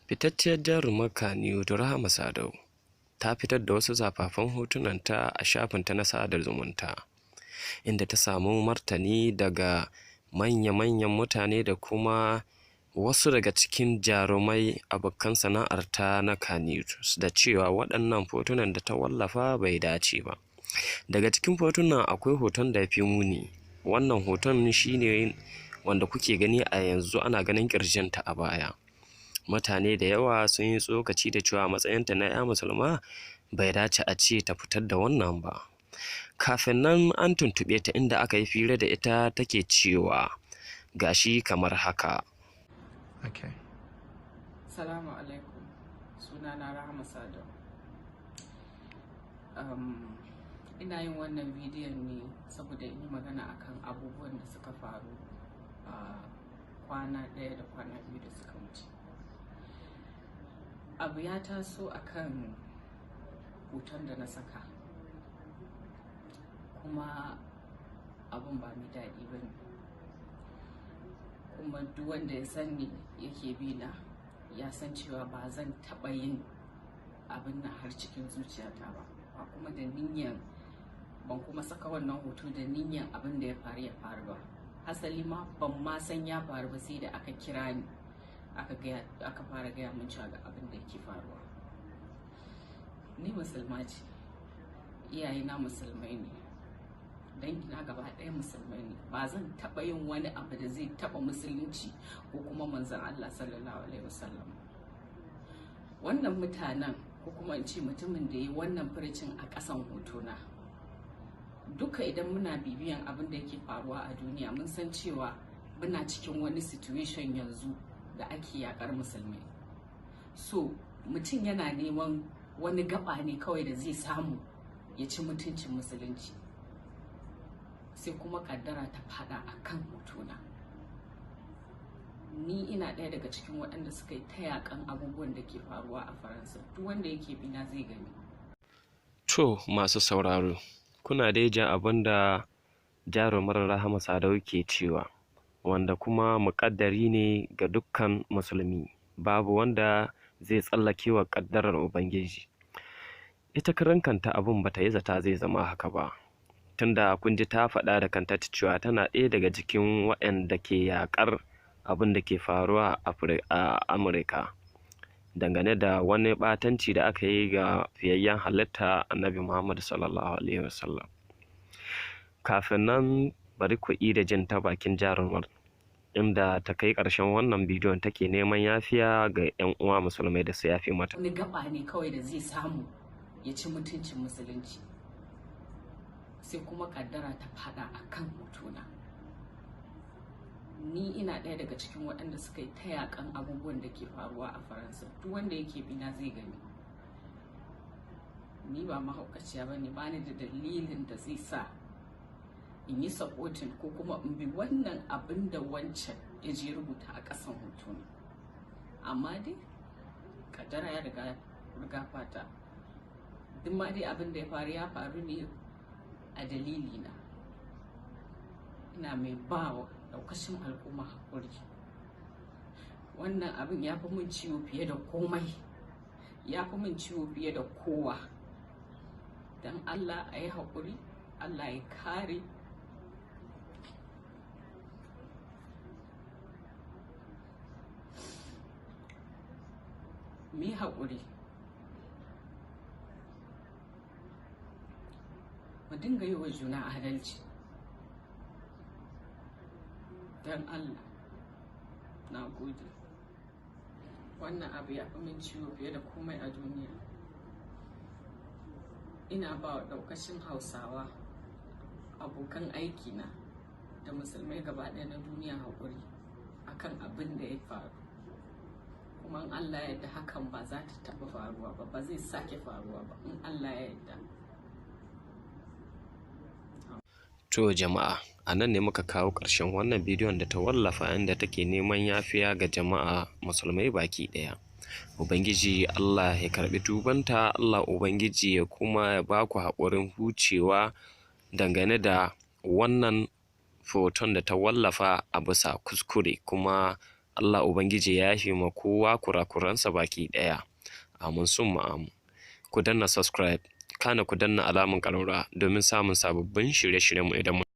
Fitacciyar jarumar Kannywood Rahama Sadau ta fitar da wasu zafafan hotunanta a shafinta na sada zumunta, inda ta samu martani daga manya-manyan mutane da kuma wasu daga cikin jarumai abokan sana'arta na Kannywood da cewa waɗannan hotunan da ta wallafa bai dace ba. Daga cikin hotunan akwai hoton da ya fi muni. Wannan hoton shine wanda kuke gani a yanzu, ana ganin ƙirjinta a baya. Mutane da yawa sun yi tsokaci da cewa matsayinta na 'ya musulma bai dace a ce ta fitar da wannan ba. Kafin nan an tuntuɓe ta, inda aka yi fira da ita take cewa gashi kamar haka. Okay. Salamu alaikum. Sunana Rahama Sadau. Ina yin wannan bidiyon ne saboda in yi magana akan abubuwan da suka faru a kwana ɗaya da kwana biyu da suka wuce. Abu ya taso akan hoton da na saka, kuma abun ba mai daɗi ba ne. Kuma duk wanda ya san ni yake bi na ya san cewa ba zan taɓa yin abin nan har cikin zuciyata ba, ba kuma da niyyan, ban kuma saka wannan hoto da niyyan abin da ya faru ya faru ba. Hasali ma ban ma san ya faru ba sai da aka kira ni aka gaya, aka fara gaya min cewa ga abin da yake faruwa. Ni musulma ce, iyayena musulmai ne, dangina gaba ɗaya musulmai ne. Ba zan taɓa yin wani abu da zai taɓa musulunci ko kuma manzon Allah sallallahu alaihi wasallam. Wannan mutanen, ko kuma in ce mutumin da ya yi wannan furucin a ƙasan hotona, duka idan muna bibiyan abin da yake faruwa a duniya mun san cewa muna cikin wani situation yanzu da ake yakar musulmai. So mutum yana neman wani gaba ne kawai da zai samu ya ci mutuncin musulunci, sai kuma kaddara ta fada a kan hotona. Ni ina ɗaya daga cikin waɗanda suka yi ta yakan abubuwan da ke faruwa a Faransa. Duk wanda yake bina zai gani. To, masu sauraro, kuna dai jin abin da jarumar Rahama Sadau ke cewa, wanda kuma muƙaddari ne ga dukkan musulmi, babu wanda zai tsallake wa ƙaddarar Ubangiji. Ita karan kanta abin bata yi zata zai zama haka ba. Tunda kun ji ta faɗa da kanta cewa tana ɗaya daga cikin waɗanda ke yaƙar abin da ke faruwa a Amurka dangane da wani ɓatanci da aka yi ga fiyayyen halitta Annabi Muhammad sallallahu alaihi wasallam. Kafin nan bari ku da jin ta bakin jarumar, inda ta kai ƙarshen wannan bidiyon take neman yafiya ga 'yan uwa musulmai da su yafe mata. Wani gaba ne kawai da zai samu ya ci mutuncin musulunci, sai kuma kaddara ta fada a kan hotona. Ni ina ɗaya daga cikin waɗanda suka yi ta yakan abubuwan da ke faruwa a Faransa. Duk wanda yake bina zai gani. Ni ba mahaukaciya ba ne, bani da dalilin da zai sa in yi supporting ko kuma in bi wannan abin da wancan ya je rubuta a ƙasan hotona. Amma dai kaddara ya riga riga fata. Duk ma dai abin da ya faru ya faru ne a dalilina. Ina mai ba wa daukashin al'umma haƙuri. Wannan abin ya fi min ciwo fiye da komai, ya fi min ciwo fiye da kowa. Don Allah a yi haƙuri, Allah ya kare. Mu yi haƙuri, mu dinga yi wa juna adalci. Don Allah, na gode. Wannan abu ya fi min ciwo fiye da komai a duniya. Ina ba wa daukashin Hausawa abokan aikina da musulmai gaba ɗaya na duniya haƙuri akan abin da ya faru. Kuma in Allah ya yarda hakan ba za ta taɓa faruwa ba, ba zai sake faruwa ba in Allah ya yarda. To jama'a, a nan ne muka kawo ƙarshen wannan bidiyon da ta wallafa inda take neman yafiya ga jama'a musulmai baki ɗaya. Ubangiji Allah ya karɓi tubanta, Allah Ubangiji ya kuma ya ba ku haƙurin hucewa dangane da wannan foton da ta wallafa a bisa kuskure, kuma Allah Ubangiji ya yafe ma kowa kurakuransa baki ɗaya. Amin summa amin. Ku danna subscribe, kana ku danna alamun ƙararrawa domin samun sababbin shirye-shiryenmu idan mun